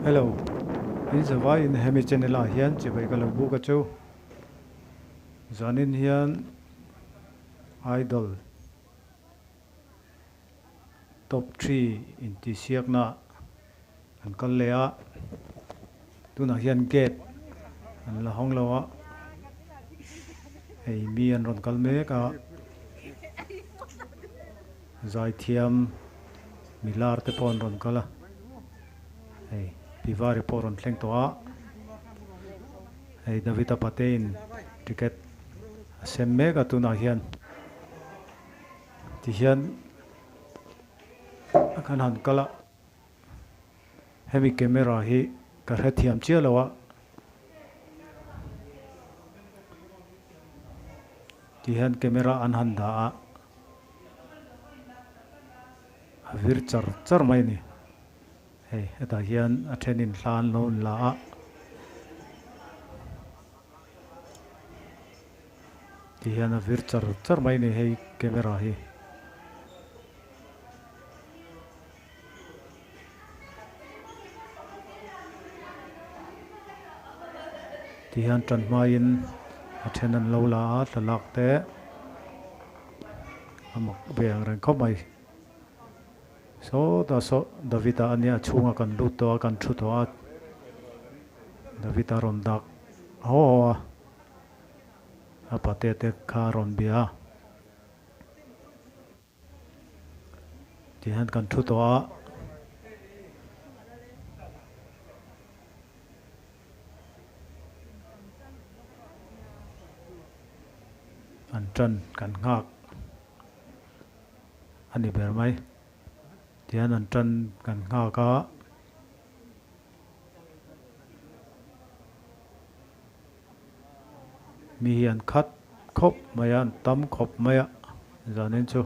Hello, in zavai in hemi channel ah hian chibai ka lo buk a chu. Zanin hian Idol Top 3 intihsiakna an kal leh a, tunah hian gate an la hawng lo a, hei mi an rawn kal mek a, zaithiam milar te pawh an rawn kal a, hei Pivari pawh a rawn thleng tawh a, hei Davida Patein ticket a sem mek a tunah hian tihian a kan han kal a. Hemi camera hi ka hrethiam chiah lo a, ti hian camera an han dah a, a vir char char mai a ni. Hei hetah hian a thenin hla an lo la a. Ti hian a vir char char mai a ni hei camera hi. Ti hian tan hmain a then an lo la a thlalak te a mak ve ang reng khawp mai. Sawtah saw David-a a nia a chhungah kan lut tawh a kan thu tawh a David-a rawn dak haw haw a a pate te kha a rawn bia a. Tihian kan thu tawh a. An tan kan nghak a ni ber mai. Tihian an tan kan nghak a. Mi hi an khat khawp mai a, an tam khawp mai a zanin chu.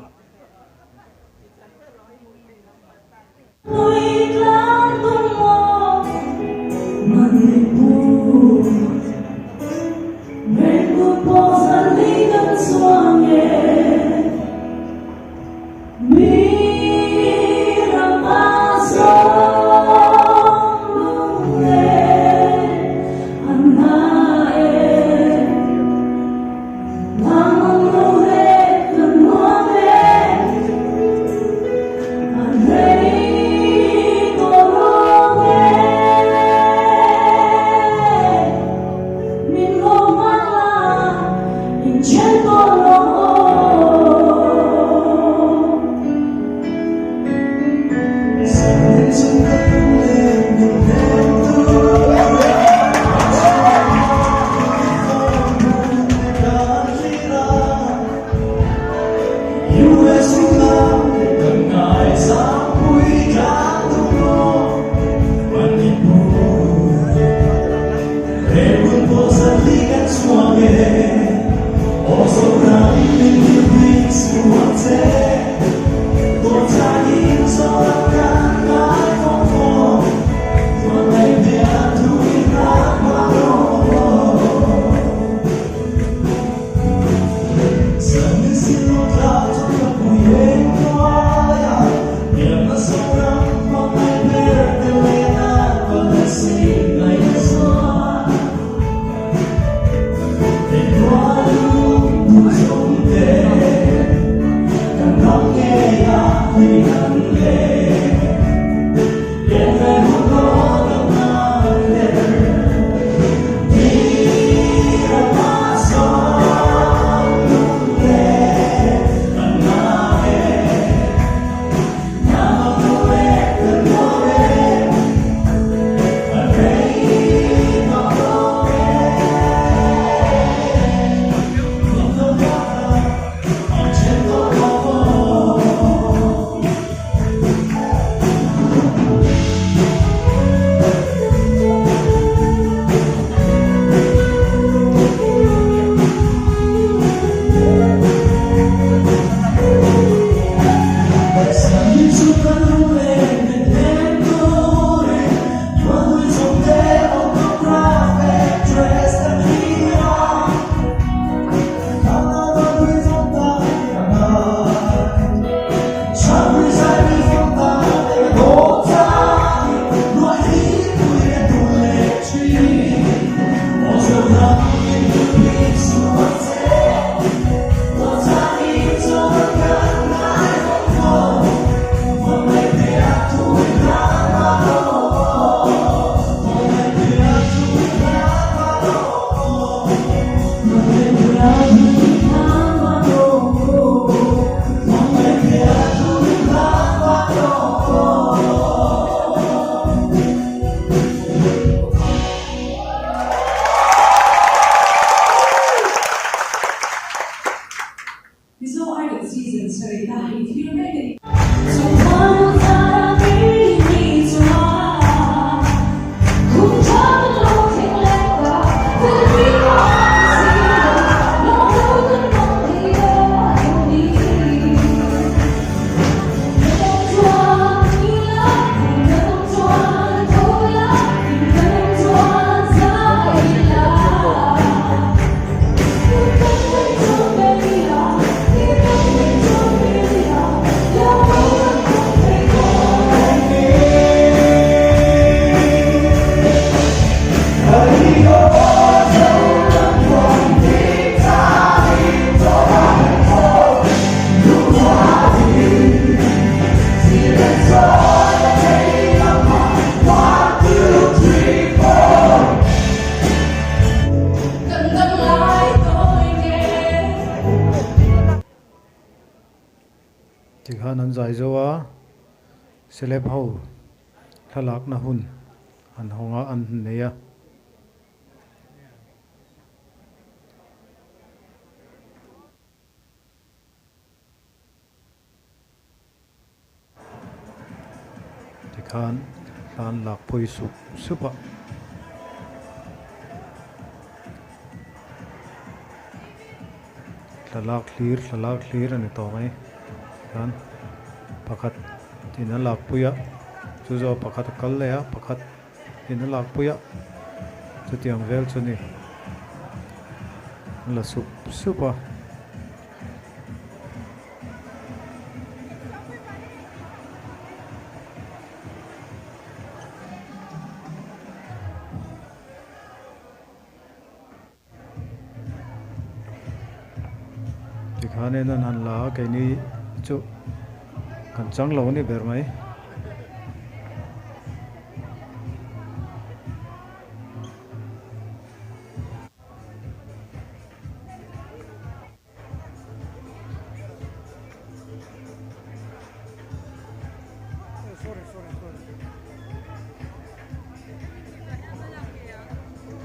Tikhan an zai zo a, celeb ho thlalakna hun an hawng a, an nei a. Tikhan hlan lak pui sup sup a. Thlalak hlir thlalak hlir a ni tawh mai. Tikhan pakhat in a lak pui a, chu zawh pakhat a kal leh a, pakhat in a lak pui a, chutiang vel chu ni. An la sup sup a. Tikhanin an han la a, keini chu kan chang lo a ni ber mai.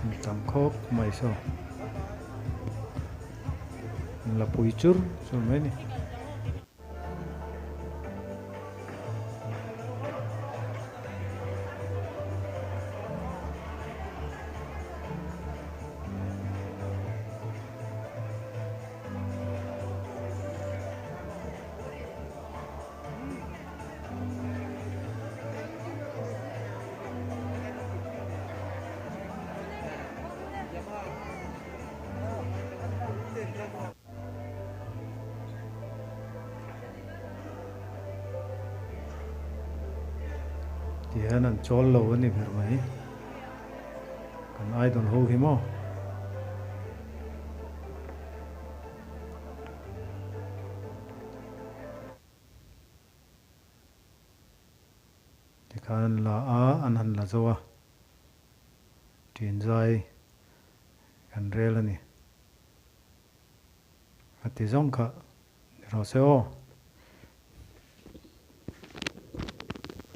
An tam khawp mai saw an la pui chur chur mai a ni. Ti hian an chawl lo a ni ber mai. Kan idol ho hi maw. Tikhan an la a, an han la zo a. Ṭin zai kan rel a ni. A ti zawng kha ni rawh se aw.